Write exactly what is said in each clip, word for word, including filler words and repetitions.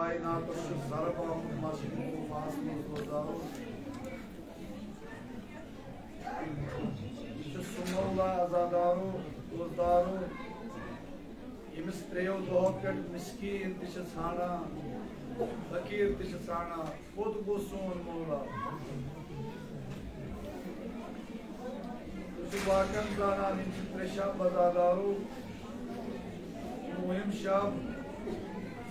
کائناتس چھُ ضرب آمُت مسجد کوفہس منٛز روزدارو۔ یہِ چھُ سُہ مولا عزادارو، دوستدارو، ییٚمِس ترٛیٚیو دۄہو پٮ۪ٹھ مسکیٖن تہِ چھِ ژھانڈان، فقیٖر تہِ چھِ ژھانڈان۔ کوٚت گوٚو سون مولا؟ تُہۍ چھِو واقعن زانان، یِم چھِ ترٛےٚ شب عزادارو۔ مُہِم شب،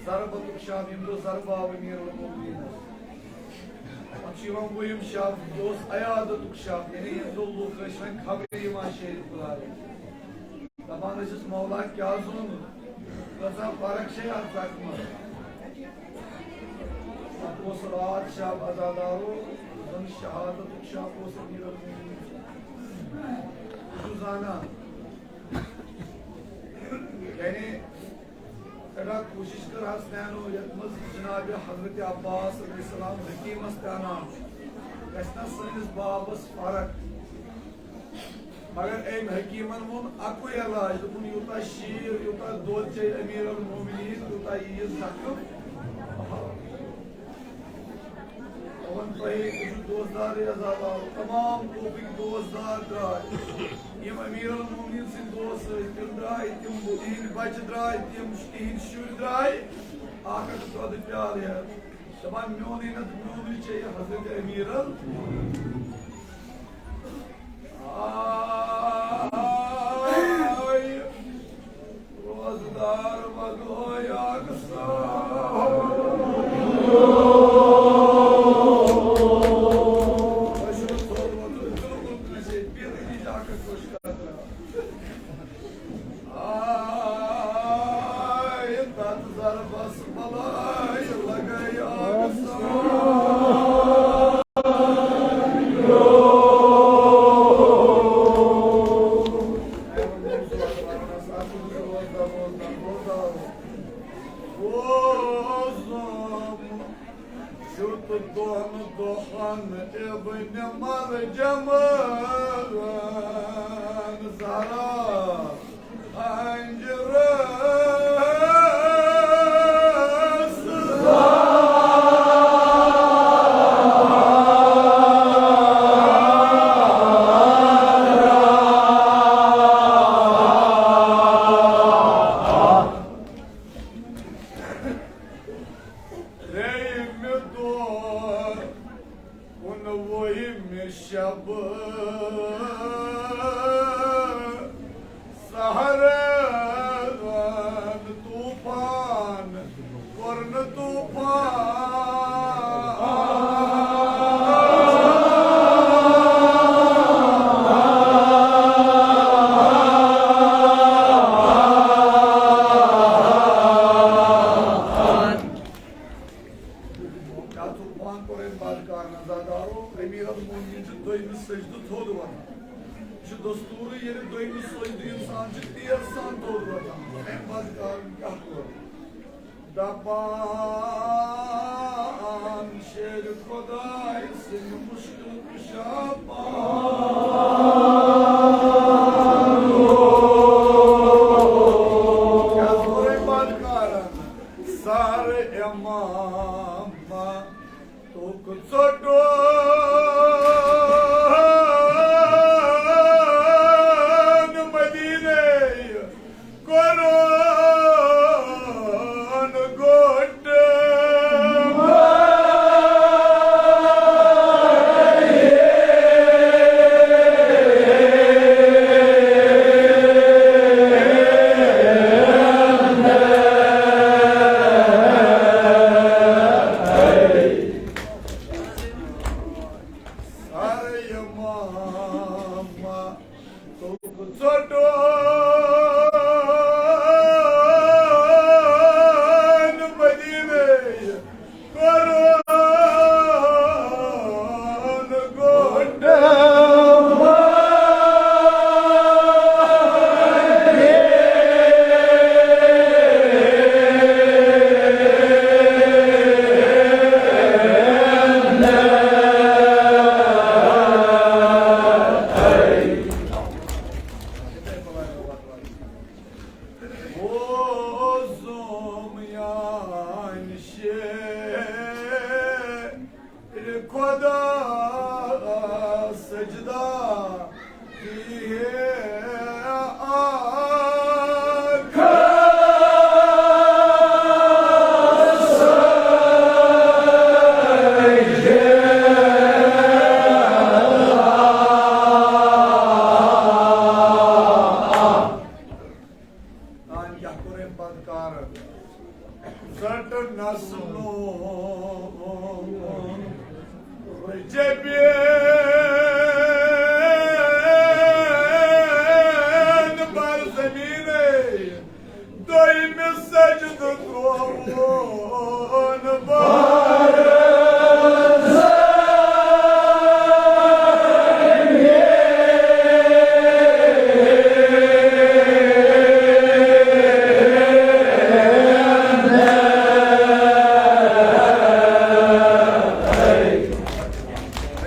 ضربتُک شب، ییٚمہِ دۄہ ضربہٕ آو أمیٖر المومنیٖنَس۔ پتہٕ چھُ یِوان مُہِم شب، یہِ اوس عیادتُک شب، یعنی ییٚمہِ دۄہ لُکھ ٲسۍ وۄنۍ خبرِ یِوان شیرِ خدایَس۔ دپان ٲسِس، مولا کیٛاہ زوٗن؟ کۭژاہ فرق چھے اتھ زخمس؟ اتھ اوس راتھ شب عزادارو، زن شہادتُک شب اوس امیر المومنین۔ ژٕ چھُکھ زانان؟ یعنی، سٮ۪ٹھاہ کوٗشِش کٔر حسنینو، یتھ منٛز جناب حضرت عباس علیہ السلام حکیمس تہِ انان، گژھِ نا سٲنِس بابس فرق؟ مگر أمۍ حکیٖمن ووٚن اَکُے علاج، دوٚپُن، یوٗتاہ شیٖر، یوٗتاہ دۄد چیٚیہِ أمیٖر المومنیٖن، تیوٗتاہ یِیہِ زخم۔ دوٚپُن، تۄہہِ، تُہۍ چھِو دوستدارٕے عزادارو، تمام کوفٕکۍ دوستدار درٛاے۔ یِم أمیٖر المومنیٖن سٕنٛدۍ دوست ٲسۍ، تِم درٛاے، تِم تِہِنٛدۍ بچہٕ درٛاے، تِم تِہِنٛدۍ شُرۍ درٛاے، اکھ اکھ دۄدٕ پیالہٕ ہٮ۪تھ۔ دپان، میونُے نہ تہٕ میونُے چیٚیہِ حضرت امیر ال۔ آے روزدار ودویا گسا۔ آے تتھ ضربس بلایہِ لگے آگ سان۔ ووزم شُت دۄن دۄہن ابن مرجمن زرا۔ ترٛیٚیِمہِ دۄہ کُنوُہمہِ شب سحرن طوفان، کوٚرُن طوفان۔ کیٛاہ طوفان کوٚر أمۍ بدکارن عزادارو؟ امیر المومنین چھُ دوٚیمہِ سجدٕ تھوٚد وۄتھان۔ یہِ چھُ دستوٗرٕے، ییٚلہِ دوٚیمہِ سجدٕ انسان چھُ تیز سان تھوٚد وۄتھان۔ أمۍ بدکارن کیٛاہ کوٚر؟ دپان شیرِ خدایہِ سٕنٛدِ مُشکِل کُشا پان۔ کیٛاہ کوٚر أمۍ بدکارن؟ سر امام تُک ژوٚٹُن مدینے، کوٚرُن گوٚٹ۔ ژٹنس لوگ رجبین بر زمینَے، دوٚیمہِ سجدٕ ترٛووُن بر۔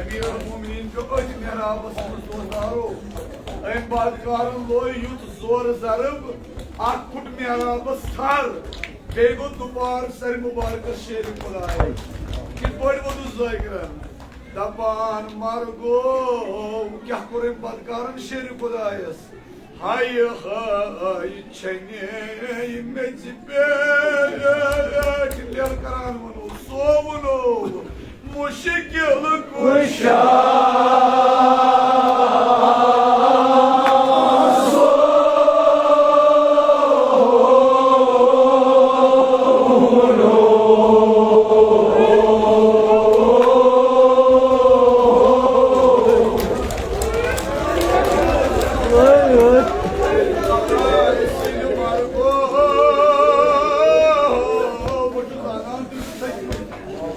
امیر المومنین پیوٚو أتھۍ محرابس منٛز، دوستارو۔ أمۍ بدکارن لوے یُتھ زورٕ ضرب، اکھ پھُٹ محرابس تھر، بیٚیہِ گوٚو دُبارٕ سرِ مُبارکس شیرِ خدایس۔ کِتھ پٲٹھۍ ووٚنُس ذٲکرن؟ دپان مرگو، کیٛاہ کوٚر أمۍ بدکارن شیرِ خدایس؟ ہاے ہاے چھنے میٚژِ پٮ۪ٹھ، لیل کران ووٚنُس، سووُنو مُشکِل کُشا۔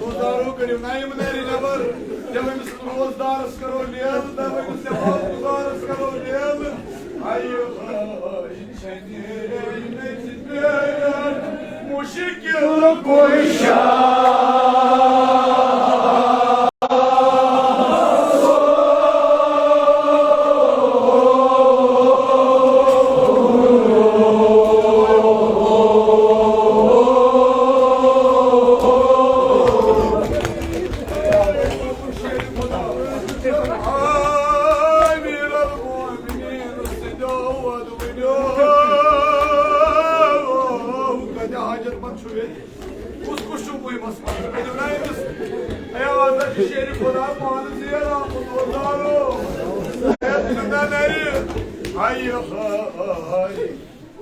روزدارو کٔڑِو نَیہِ مُنارِ نٮ۪بر، دَپان أمِس روزدارس کرو لیل، دَپان أمِس نٮ۪مازگُزارس کرو لیل۔ آیہِ ہٲے چھَنہِ میٚژِ پٮ۪ٹھ مُشکِل کُشا۔ کُس کُس چھُو مُہِمس منٛز؟ ؤنِو نا أمِس۔ ہے، آز ہا چھُ شیرِ خۄدا پانہٕ زیر آمُت، وۄزارو۔ ہے، ژٕ نہ نَرِ۔ ہاے، ہاے،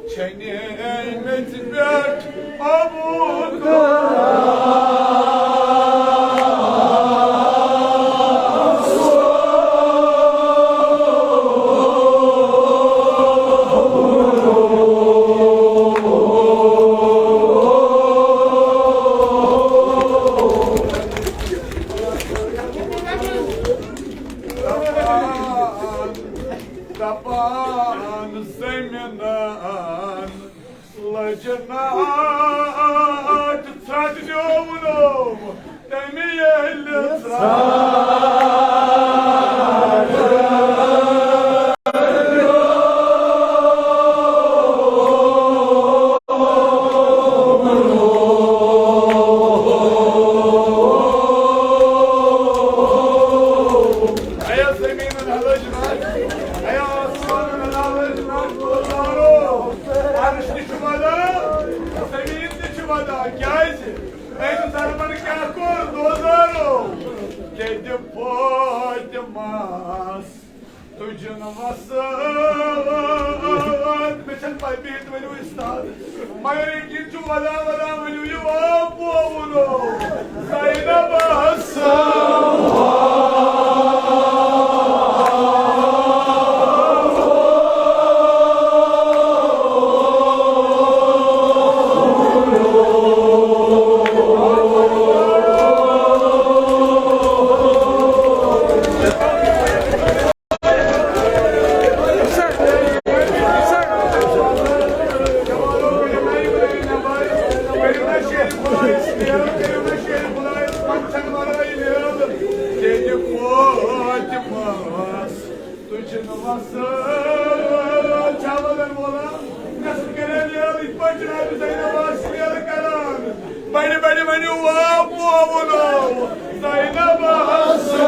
چھَنہِ میٚژِ پٮ۪ٹھ ابوٗ دپان زٔمیٖنن لجہِ ناٹھ ژھرٛٹھ دیوٗنو تٔمۍ ییٚلہِ ژھرٛٹھ۔ اے زمینن ہلٲوِتھ، اے آسمانن ہلٲوِتھ، عرش تہِ چھُ ودان، زمین تہِ چھِ ودان۔ کیازِ؟ أمۍ ضربن کیٛاہ کوٚر؟ دوزارو۔ کیٛازِ فاطمس تُجن وسٲت۔ مےٚ چھَنہٕ پَے، بِہِتھ ؤنِو اُستاد۔ مگر ییٚتہِ چھُ وَدان وَدان، ؤنِو یہِ واو پووُنو۔ زینب حسن۔ تُہۍ چھِو نہٕ وَسان، چاوَلَن وولا، نٮ۪صٕف کَران یاد، یِتھ پٲٹھۍ چھِ راتھ زینب آسہِ یاد کَران۔ بَڑِ بَڑِ ؤنِو، واو پووُنو زینب حسن۔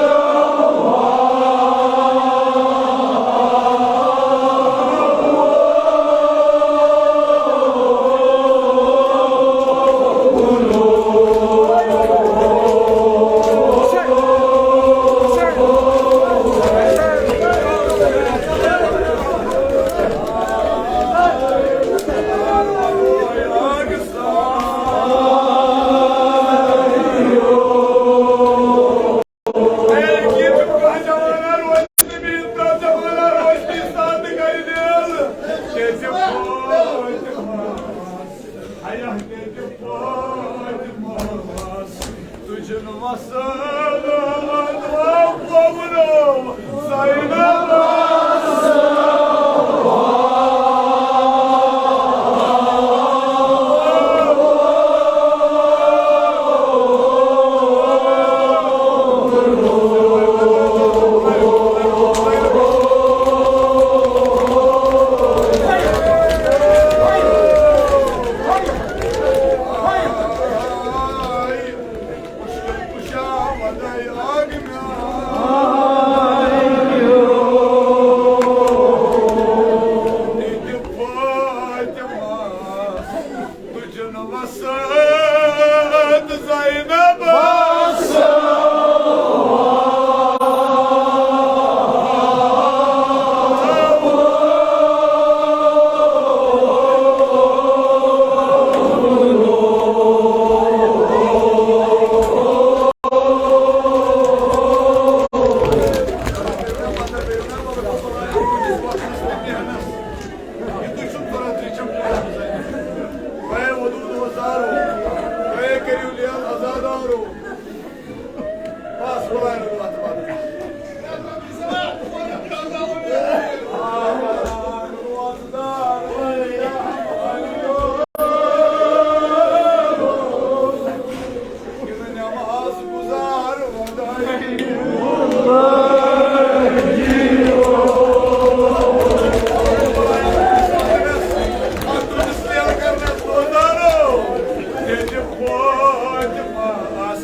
تُجن وسلم وقومنو زینب۔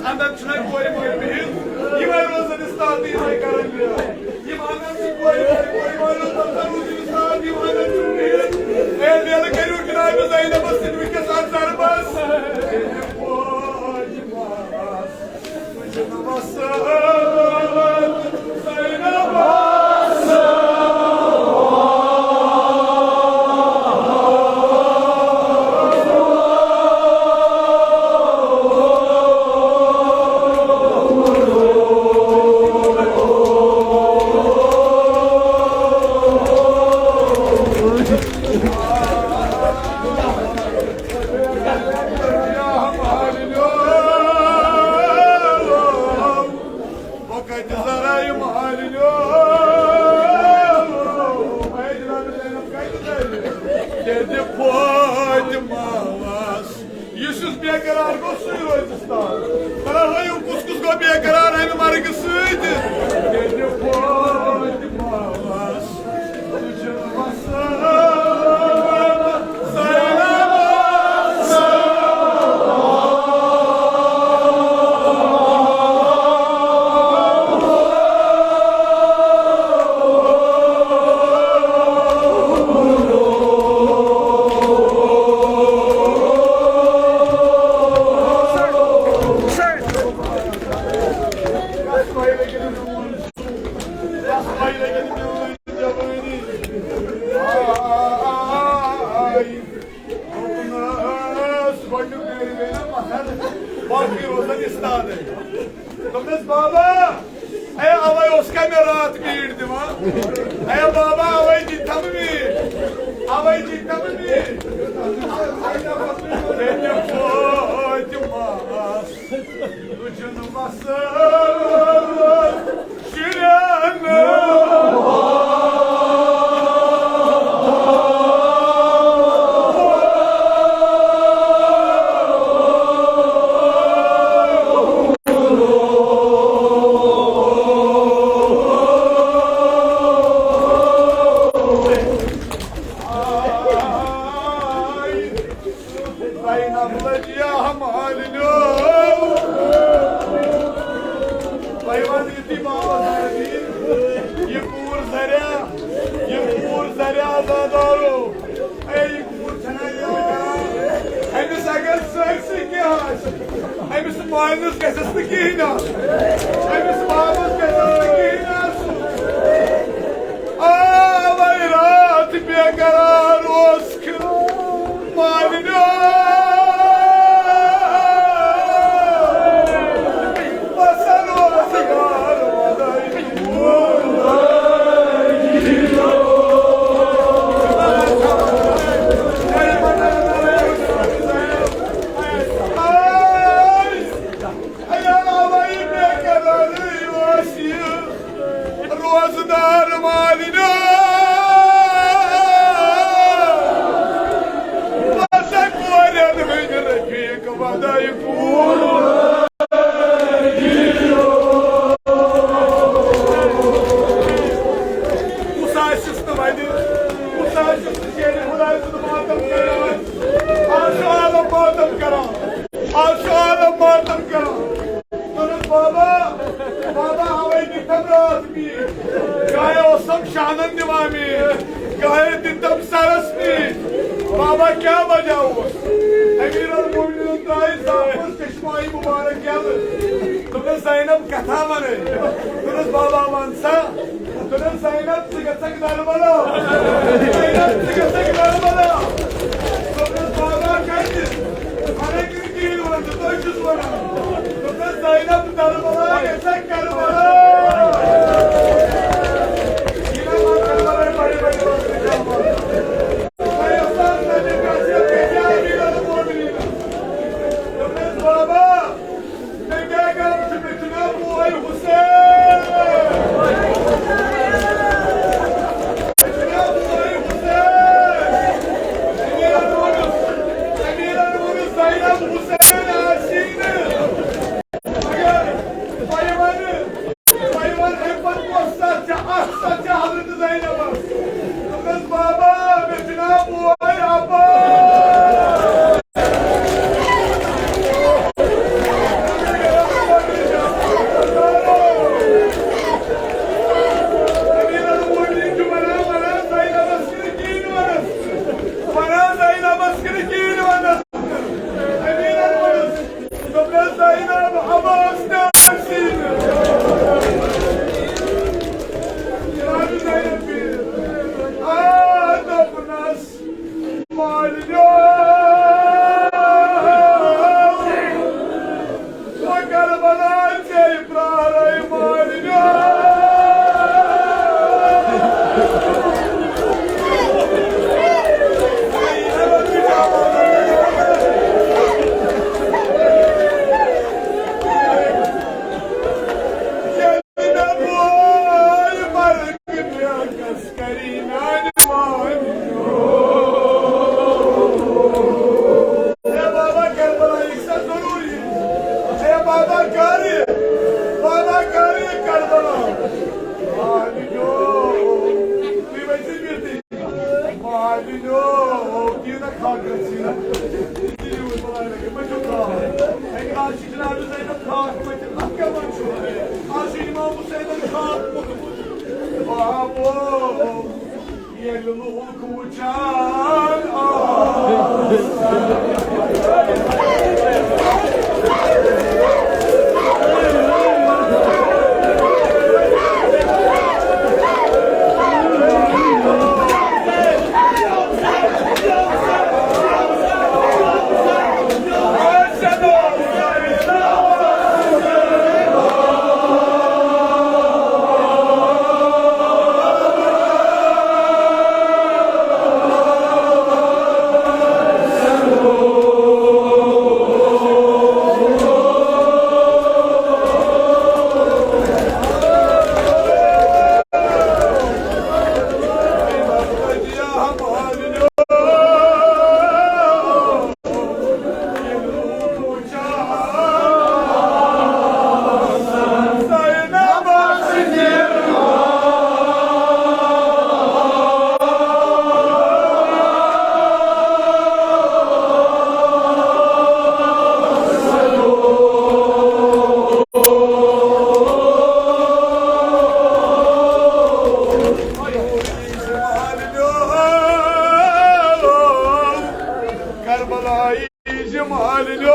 اندر چھُنہ کورِ مٲلۍ بِہِتھ، یِمے روزن استاد، یِمے کرن یہِ۔ یِم اندر چھِ کورِ مٲلۍ، کورِ مٲلۍ روزن استاد، یِم اندر چھِ بِہِتھ۔ اے، ویلہٕ کٔرِو جناب زینبس سۭتۍ وٕنکیٚس اتھ ضربس۔ وقت ذرا مالنو۔ تیٚلہِ فاطمہ۔ یُس یُس بے قرار گوٚو، سُے روزِ استاد۔ بہرحال، ہٲیِو کُس کُس گوٚو بے قرار اَمہِ مرگہِ سۭتۍ۔ تیٚلہِ فاطمہ۔ باقٕے روزن استادے۔ دوٚپنس، "بابا، اے اوے اوس کمہِ راتھ میٖٹھۍ دِوان؟ اے بابا، اوے دِتم میٖٹھۍ، اوے دِتم میٖٹھۍ۔" تیٚلہِ فاطمہ، تُجن مسلم شُرٮ۪ن۔ زینب لجیا مالنیو۔ تۄہہِ وَنہٕ یُتھُے بابا زینبی، یہِ کوٗر زریا، یہِ کوٗر زریا عزادارو۔ اے، یہِ کوٗر چھَنا یہِ کران؟ أمِس اگر سٲرسٕے کینٛہہ آسہِ، أمِس مالِنِس گژھٮ۪س نہٕ کِہیٖنۍ آسُن۔ أمِس بابَس گژھٮ۪س نہٕ کِہیٖنۍ آسُن۔ آ، وۄنۍ راتھ بے قرار اوس۔ وعدہ یہِ کوٗر۔ کُس آسٮ۪س نہٕ وَنہِ؟ کُس آسٮ۪س نہٕ شیرِ خۄداے سُنٛد ماتم کران؟ آز چھُ عالم ماتم کران۔ آز چھُ عالم ماتم کران۔ دوٚپنَس، "بابا، بابا، اَوَے دِتم راتھ میٖٹھۍ۔ گایہِ اوسُم شانن دِوان میٖٹھۍ۔ گایہِ دِتم سرس میٖٹھۍ۔" بابا، کیٛاہ وجہ اوس؟ امیر المومنین درٛاے زامُت چشمہٕ آیہِ مُبارک یَلہٕ۔ دوٚپنَس، "زینب، کتھا وَنَے۔" دوٚپنَس، "بابا، وَن سا۔" دوٚپنَس، "زینب، ژٕ گژھکھ دربلا۔ زینب، ژٕ گژھکھ دربلا۔" دوٚپنَس، "بابا، کَتہِ؟ وَنَے کِنہٕ کِہیٖنۍ وَنہٕ؟ تۄہہِ چھُس وَنان۔" دوٚپنَس، "زینب، دربلا گژھکھ، کربلا۔" یہِ نہ ما کربلا بڑے بڑے وقت جمع۔ دوٚپنَس، بابا، مےٚ کیٛاہ کرٕ؟ مےٚ چھُنہ بوے حسین۔ مےٚ چھُنہ بوے حسین۔ امیٖرن ووٚنُس، امیٖرن ووٚنُس، زینب حسین آسی نہٕ۔ مگر وۄنۍ وَنہٕ، وۄنۍ وَن اَمہِ پَتہٕ کۄس سَتھ چھےٚ، اَکھ سَتھ چھےٚ حضرت زینبَس۔ دوٚپنَس، "بابا، مےٚ چھُنہ بوے عباس۔" امیٖر المومنیٖن چھُ وَنان، وَنان زینبَس کِنہٕ کِہیٖنۍ وَنَس؟ وَنان زینبَس کِنہٕ کِہیٖنۍ وَنَس؟ امیٖرَن ووٚنُس، دوٚپنَس، "زینب، عباس تہِ آسی نہٕ۔" جناب زینب پیٖر، آ، دوٚپنَس، "مالِنیو، وۄنۍ کربلا ژے پرٛارَے مالِنیو۔" ییٚلہِ مےٚ بوے مرگ بیٛاکھ کس کری میانہِ وانہِ۔ اے بابا کربلا، یہِ چھا ضروٗری؟ اے بابا کر یہِ؟ بابا کر یہِ کربلا؟ وانہِ جو، تُہۍ ؤسِو ییٚتہِ۔ مالِنیو، دِیِو نا خاکھ گژھِ نا۔ دِیِو، بلاے لگے، مےٚ چھُ خاکھ۔ اَکہِ آز چھِ جناب زینب خاکھ مٔتِتھ، اَتھ کیٛاہ وَنہٕ چھُ؟ آز چھُ اِمام حُسینَن خاکھ موٚتمُت۔ بابو، ییٚلہِ لوٗکھ وٕچھان آس۔ کربلایی جمال جو۔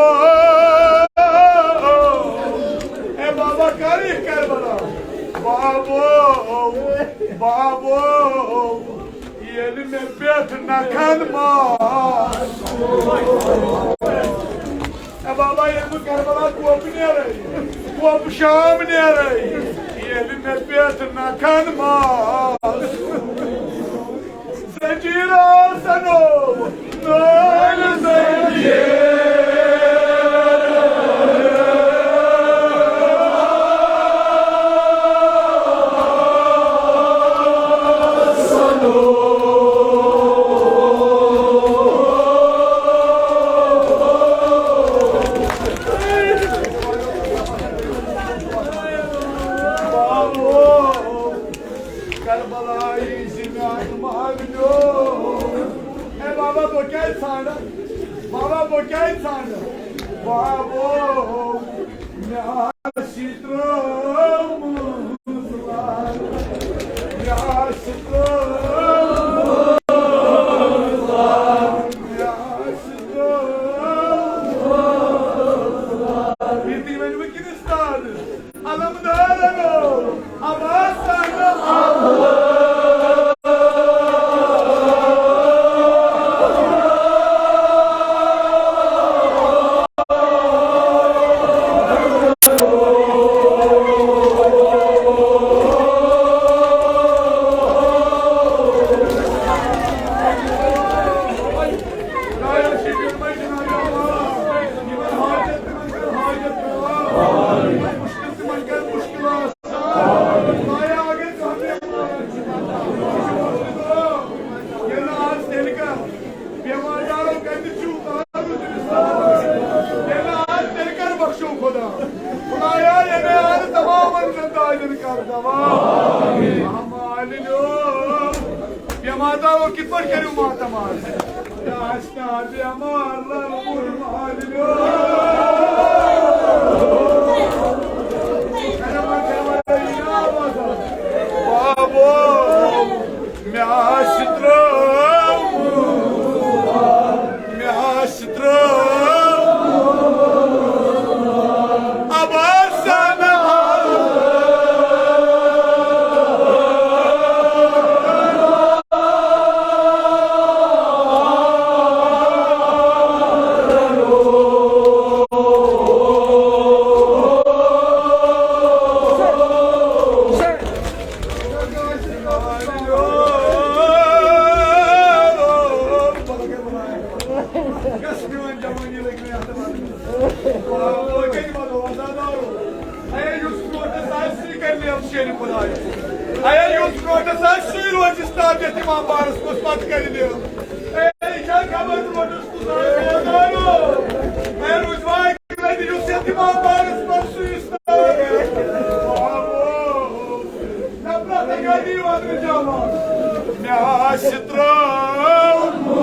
اے بابا، کر یہِ کربلا۔ بابو، بابو، ییٚلہِ مےٚ پٮ۪ٹھ نکھن ماس۔ اے بابا، ییٚلہِ بہٕ کربلا کوپہٕ نیرے، کوپہٕ شام نیرے، ییٚلہِ مےٚ پٮ۪ٹھ نکھن ماس۔ زنجیرو سنو، نال زنجیر۔ ژھانٛڈ۔ بابو، مےٚ آسہِ ترٛٲومٕژ لَت، مےٚ آسہِ ترٛٲومٕژ لَت، مےٚ آسہِ ترٛٲومٕژ لَت۔ یہِ تہِ ؤنِو کِنہٕ استاد؟ علمدارو، عباسانو۔ ییٚلہِ آز تیٚلہِ کر، بیمار دارو کتہِ چھُو؟ ییٚلہِ آز تیٚلہِ کر بخشو خدا۔ خدایا، ییٚلہِ آز تمامن زندادن کر دوا۔ مالِنیو، بیمار دارو کِتھ پٲٹھۍ کٔرِو ماتم آز؟ بابو، مےٚ آسہِ ترٛٲومٕژ، مےٚ آسہِ ترٛٲومٕژ۔ عباسن اے، یُس برونٛٹھس آسہِ، سُے کرِ نیل شیرِ خۄدایَس۔ اے، یُس برونٛٹھس آسہِ، سُے روزِ استاد یَتھ اِمام بارَس منٛز، پَتہٕ کرِ نیل۔ اے، یہِ چھا خبر برونٛٹھس کُس آسہِ روزان؟ اے، روٗزۍ وای کرِ، یُس یَتھ اِمام بارَس منٛز، سُے استاد۔ نفرت گٔیی وَنہٕ جمع۔ مےٚ آسہِ ترٛٲومٕژ۔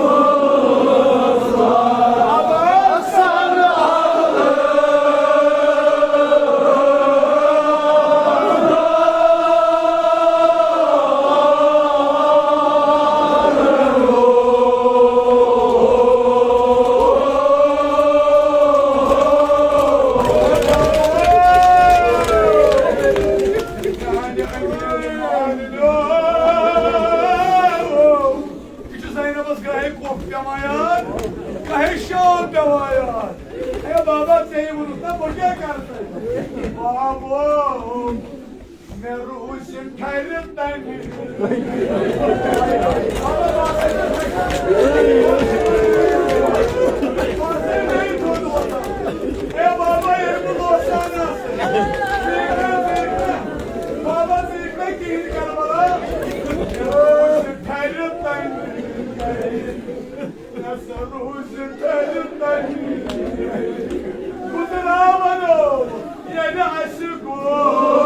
یہِ چھُ زینبس گاہے کوٚف پٮ۪وان یاد، گاہے شام پٮ۪وان یاد۔ اے بابا، ژےٚ ووٚنُتھ نا، بہٕ کیٛاہ کرٕ تۄہہِ؟ بابو، مےٚ روٗزِم ٹھرِ تَمہِ۔ اے بابا، ییٚلہِ بہٕ لوسان آسہٕ، بابا، ژٕ یِکھ نا کِہیٖنۍ کربلا۔ مےٚ روٗزِم ٹھرِ تَمہِ۔ مےٚ سا روٗزِم ٹھرِ تَمہِ۔ گُزراوَو ییٚلہِ اَسہِ گوٚو۔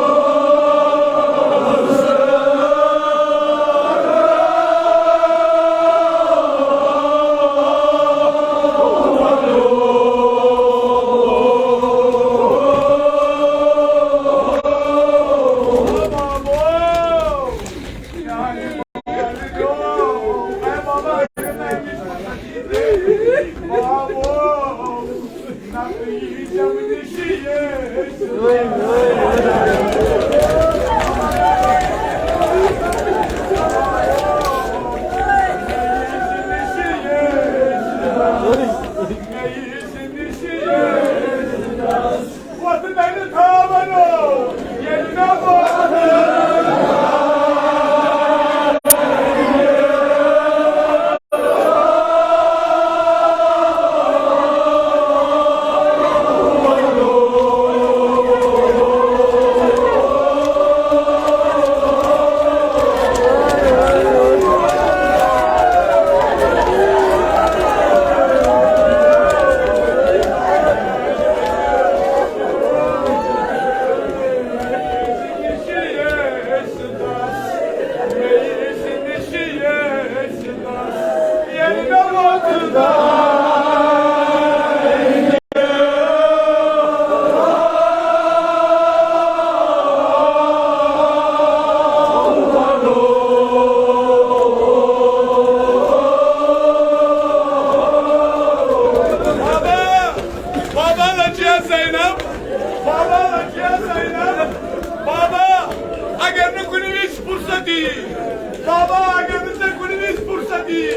بابا، اگر نہٕ ژےٚ کُنہِ وِزِ فرصت یی،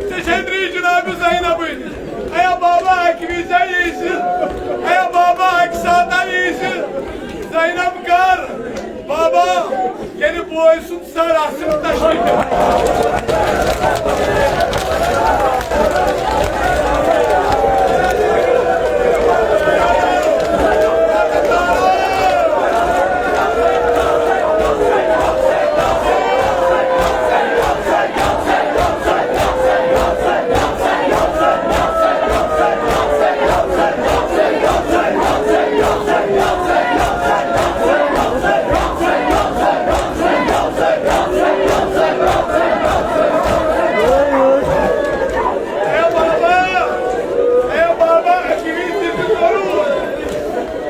ژےٚ چھے درٛے جناب زینبٕنۍ۔ ایا بابا، اکہِ وِزِ یی زِ، ایا بابا، اکہِ ساتہٕ یی زِ۔ زینب کر، بابا، ییٚلہِ بوے سُنٛد سر آسہِ تشریف۔ اے بابا، اے بابا، اکہِ وِزِ تہِ ضروٗر۔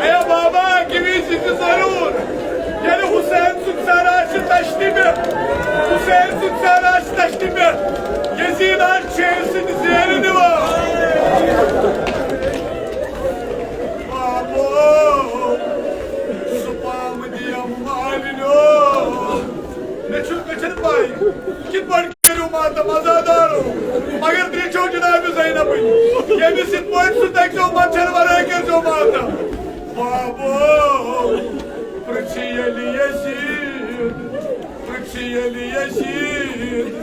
اے بابا، اکہِ وِزِ تہِ ضروٗر۔ ییٚلہِ حسین سُنٛد سر آسہِ تشتہِ پٮ۪ٹھ، حسین سُنٛد سر آسہِ تشتہِ پٮ۪ٹھ، یزید آسہِ شیر سٕنٛدِ زیرِ نِوان۔ بابو، سُہ پام دِیَم مالِنیو۔ مےٚ چھُ، مےٚ چھَنہٕ پَے، کِتھ پٲٹھۍ کٔرِو ماتم عزادارو، مگر درٛیٚچھو جناب زینبٕنۍ، ییٚمِس یِتھ پٲٹھۍ سُہ تَکیو مَچھَر وَرٲے کٔرۍزیو ماتم۔ بابو، پرٛژھِ ییٚلہِ یزید، پرٛژھِ ییٚلہِ یزید،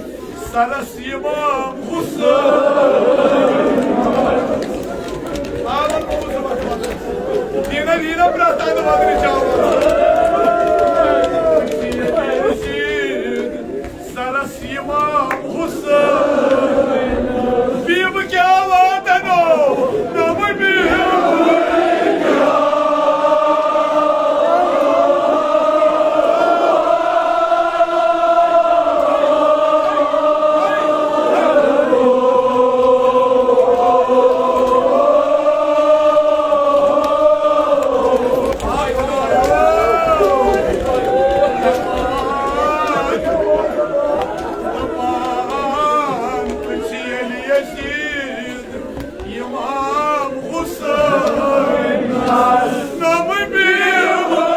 سرس امام حسین۔ دینا، دینا، براتان، مغرب جاؤ۔ سرس امام حسین۔ بیب کیا واتنو، نم بیب۔ امام حسین نم بیوٲرۍ۔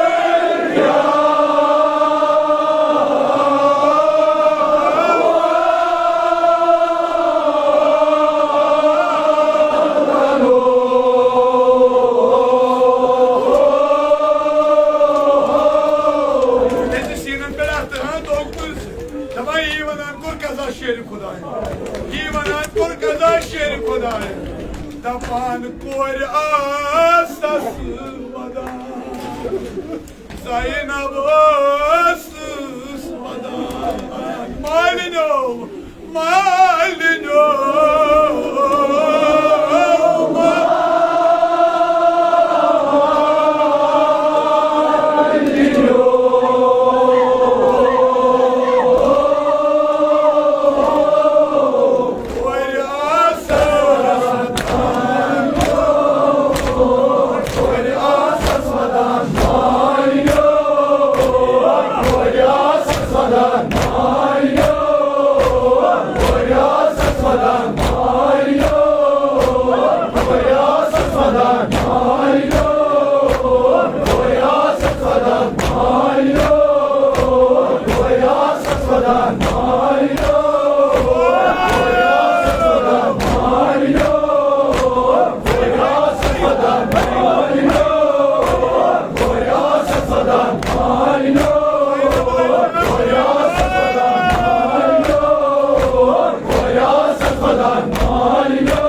دپان یی ونان کوٚر قضا شیر خداین، یی ونان کوٚر قضا شیر خداین۔ دپان کورِ آسس ودان، زینب ٲسٕس ودان۔ مالِنیو، مالِنیو، مالِنیو۔ کورِ آسس ودان، کورِ آسس ودان، مالِنیو۔ کورِ آسس ودان، مالِنیو۔ کورِ آسس ودان، مالِنیو۔ کورِ آسس ودان، مالِنیو۔ کورِ آسس ودان، مالِنیو۔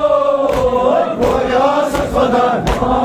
کورِ آسس ودان، مالِنیو۔